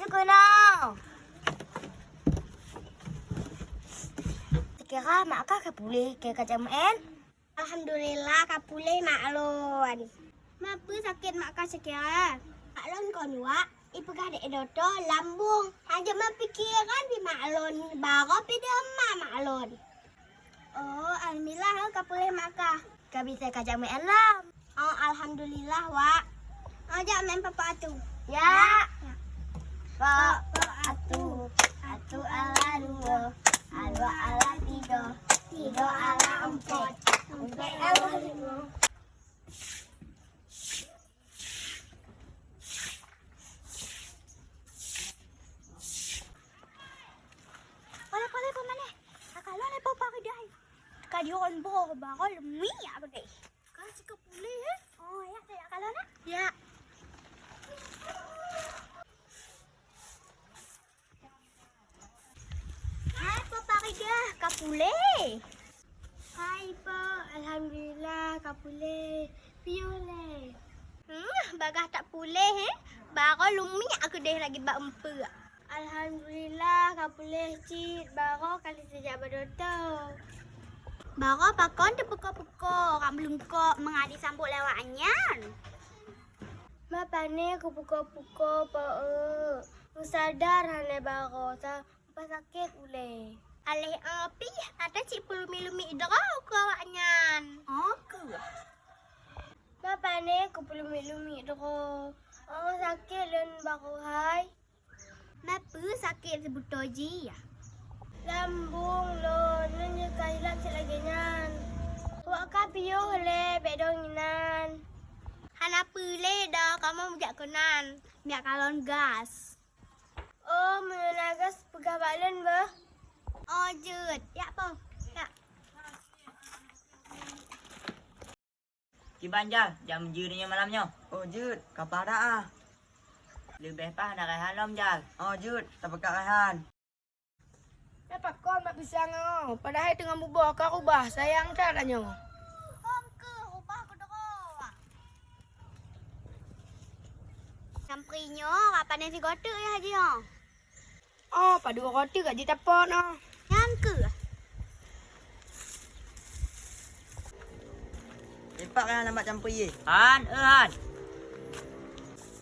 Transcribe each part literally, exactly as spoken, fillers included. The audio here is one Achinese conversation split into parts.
Keunoe. Sikira mak kah ka puléh, keu ka jak meu'en? Alhamdulillah, ka puléh mak lôn. Ma peue sakét mak kah sikira? Mak lôn kon, Wak, ipeugah lé dokto lambung. Hana jeuet meupikeran pih mak lôn, barô pih deuma mak lôn. Oh, alhamdulillah, ka puléh mak kah. Ka bisa ka jak meu'en lom. Oh, alhamdulillah, Wak. Oh, jak meu'en papa atu. Ya. Papa atu, atu ala dua, dua ala tiga, tiga ala empat, empat ala lima. Pale, pale, pale. Takalon lé papa keudai. Ka dion boh barô leumiek keudai. Ka sika puléh, eh? Oh, ya, ya, kalon, eh? Ya. Hai, papa keudai, ka puléh. Hai, Pak. Alhamdulillah, ka puléh. Piôh lé. Hmm, bagah tak puléh, eh? Barô leumiek keudeh lagi bak eumpeuk. Alhamdulillah, ka puléh cit. Barô kali sejak bak dokto. Barô pakon teupuko-puko, ram lungkok meungadi sambot lewat anyan. Ma pane kupuko-puko, Pak, eh. Meusadar hana barô, sa Bah sakét ulée. Aléh, oh, pih, ada cit peulumi-lumi droe keu awaknyan. Oh, keuh. Ma pane kupeulumi-lumi droe. Oh, sakét lôn baroe hai. Ma peue sakét seubeutôi jih? Lambung lôn, nyoe jeuet ka hilang cit lagée nyan. Wak ka piôh lé bék dong inan. Hana peue lé dah, kamoe meujak keunan. Miak kalon gas. Oh, meunyoe na gas peugah bak lôn beuh. Oh, jeuet. Yak po. Yak. Kiban Jal, jak meujeuet nyoe malam nyoe. Oh, jeuet. Ka paih dah ah. Leubeh paih na raihan lom Jal. Oh, jeuet. Tapeugah raihan. Nyan pakon bak pisang nyoe, padahai teungoh muboh ka rubah, sayang that tanyoe. Hom keuh rubah keudroe. Sampri nyoe, ka panen sigoe teuk yah jih nyoe. Oh, padub roti ka jitapot nyoe. Nyan keuh. Lipat kan lambat campur ye. Han, eh Han.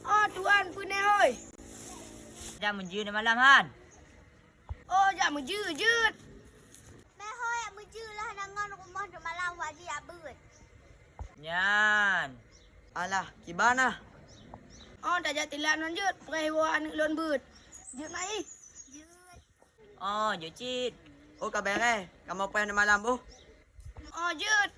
Oh, tuan, peue nyoe hôi? Jak meujeuet malam Han. Oh, jak meujeuet-jeuet. Meuhôi jak meujeuet lah, na ngon rumoh dum malam wajib jak beuet. Nyan. Alah, kiban ah. Oh, tajak tilam nyan jeuet, preh woe aneuk lôn beuet. Jeuet na ih. Jeuet. Oh, jeuet cit. Oh, ka bereh. Kamoe preh na malam boh. Oh, jeuet.